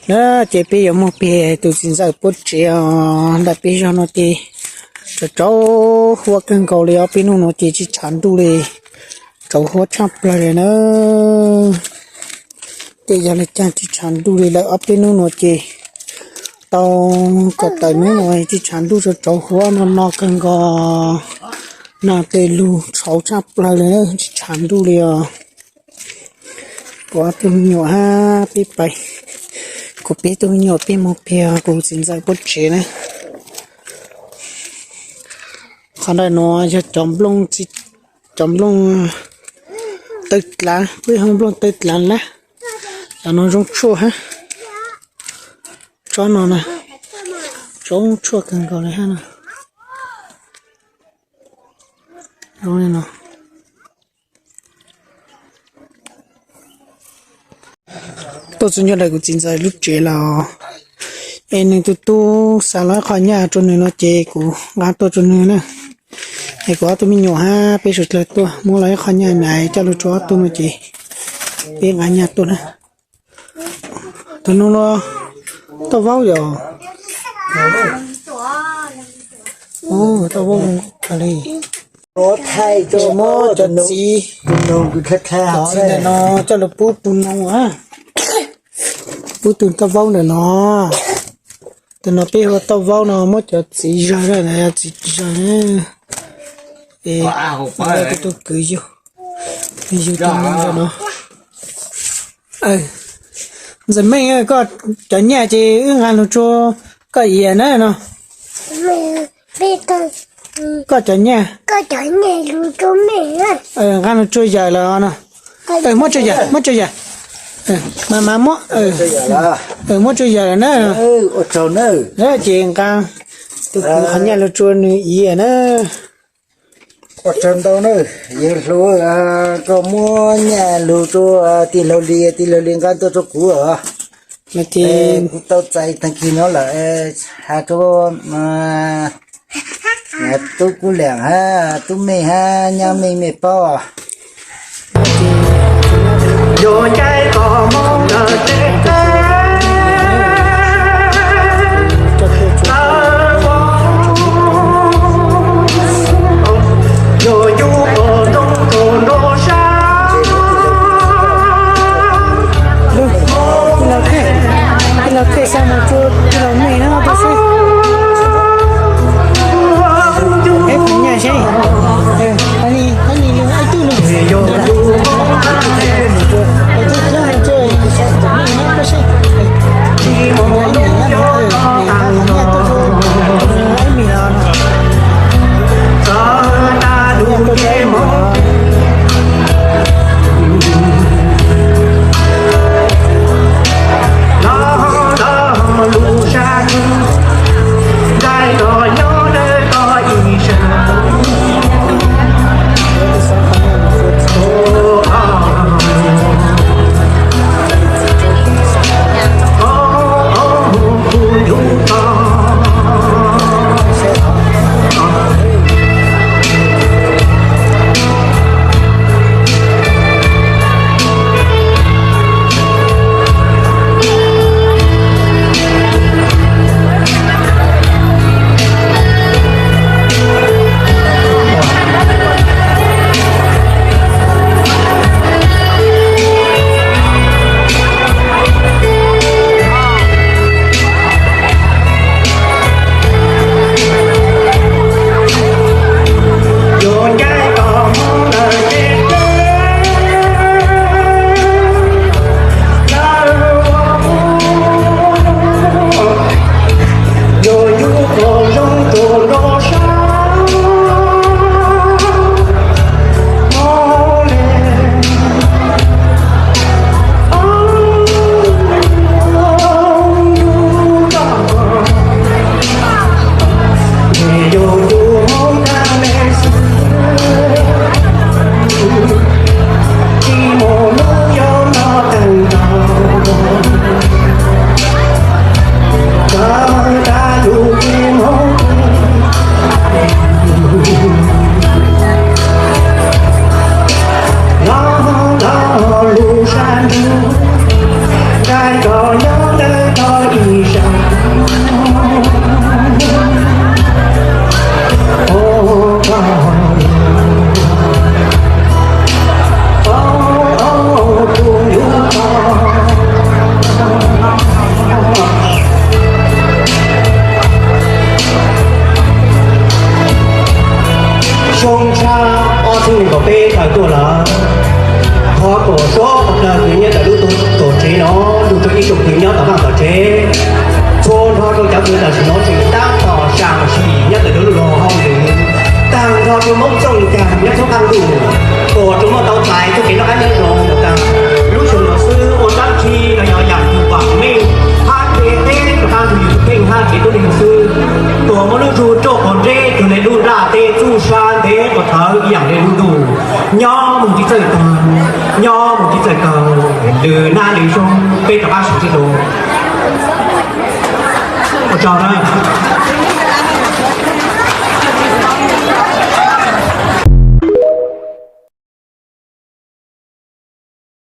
Na, ces peb yuav mus pem tus txiv ntxawm puab tsev os. Nram peb zog no ces tsau tsau huab kawg nkaus li os. Peb hnub no ces tsis tshav ntuj li, tsau huab tshaj plaws li na. Tej yog li cas tsis tshav ntuj li lawm, ob peb hnub no ces tau kaum tawm hnub no tsis tshav ntuj, tsau tsau huab no no kawg nkaus. No tej lug tshauv tshaj plaws li, tsis tshav ntuj li os. Kuv ob tug me nyuam hab peb pais, kuv peb tug me nyuam peb mus pem kuv txiv ntxawm puab tsev na. Qhov ntawm no yog cov nplooj, cov nplooj tawg dlav, peb hu nplooj tawg dlav lab. Cov no zoo tshuaj hab. Tsob no na, zoo tshuaj kawg nkaus li hab no. Zoo li no. Tuaj txug nyob ntawm kuv txiv ntxawm lub tsev lawm, es nws tus tub xa los ib qho nyaj rua nws no ces kuv nqa tuaj rua nws na. Es kuv ob tug me nyuam hab peb suav dlawg tuaj muab los ib qho nyaj nais coj lug rua ob tug no ces peb nqa nyaj tuaj na. Tus nus no toj vaub yom. Toj vaub zoo kawg li. Muab cov txiv, cov txiv ntawm no coj lug pub tus nus, pub tus toj vaub ntawm no. Tus no peb hu toj vaub no muab cov txiv zawg, txiv tsis zawg. Es tus tub kwv yug, yug tus nus ntawm no. Ntxawm Meej, koj cov nyaj ces wb nqa lug rua koj iab na no. Koj cov nyaj nqa lug rua yawm lawm no. Muab rua yawm, muab rua yawm. Mas mas muab, muab rua yawm lawm na. Ces nqa tus kwv qhov nyaj lug rua nws iab na. Ua tsaug ntau na, yawg hluas, koj muab nyaj lug rua tij laug Lis, tij laug Lis nqa tuaj rua kuv os. Kuv tau txais taag kis no lawm, has rua tub Kub Leem hab tub Mej hab nyab Mej, Mej paub. Tij laug Thej, tij laug Thej xa mus rua tij laug Mej na, tij laug Mej. Peb pab nyaj seb, ib tug lug, ib tug lug, ib mis los no. Ib tsoom kwv nyob tom vaj tom tsev, txhua nrho rau cov kwv tam sim no tseem tab tom sam sim nyob ntawm lub luag hauj lwm, tag nrho rau Hmoob txooj cag nyob txhua qab ntuj, tuam tsuas muaj tau txais txoj kev noj qab nyob zoo mus tag. Lub xyoo no xwb ua dab tsi los yog yam yus vam meej, hab kev teb rov qab ntug yus tus kheej hab kev tub neeg xwb. Tuam muaj lub ntsug roj quav nreb cuag li lub nraj teb, txuj sa ntev quav thawv ib yam li lub ntuj. Nyob mus tsis txawj tag, nyob mus tsis txawj kawg, lwm nab lwm xyoo peb rov qab sib ntsib dua. Ua tsaug na.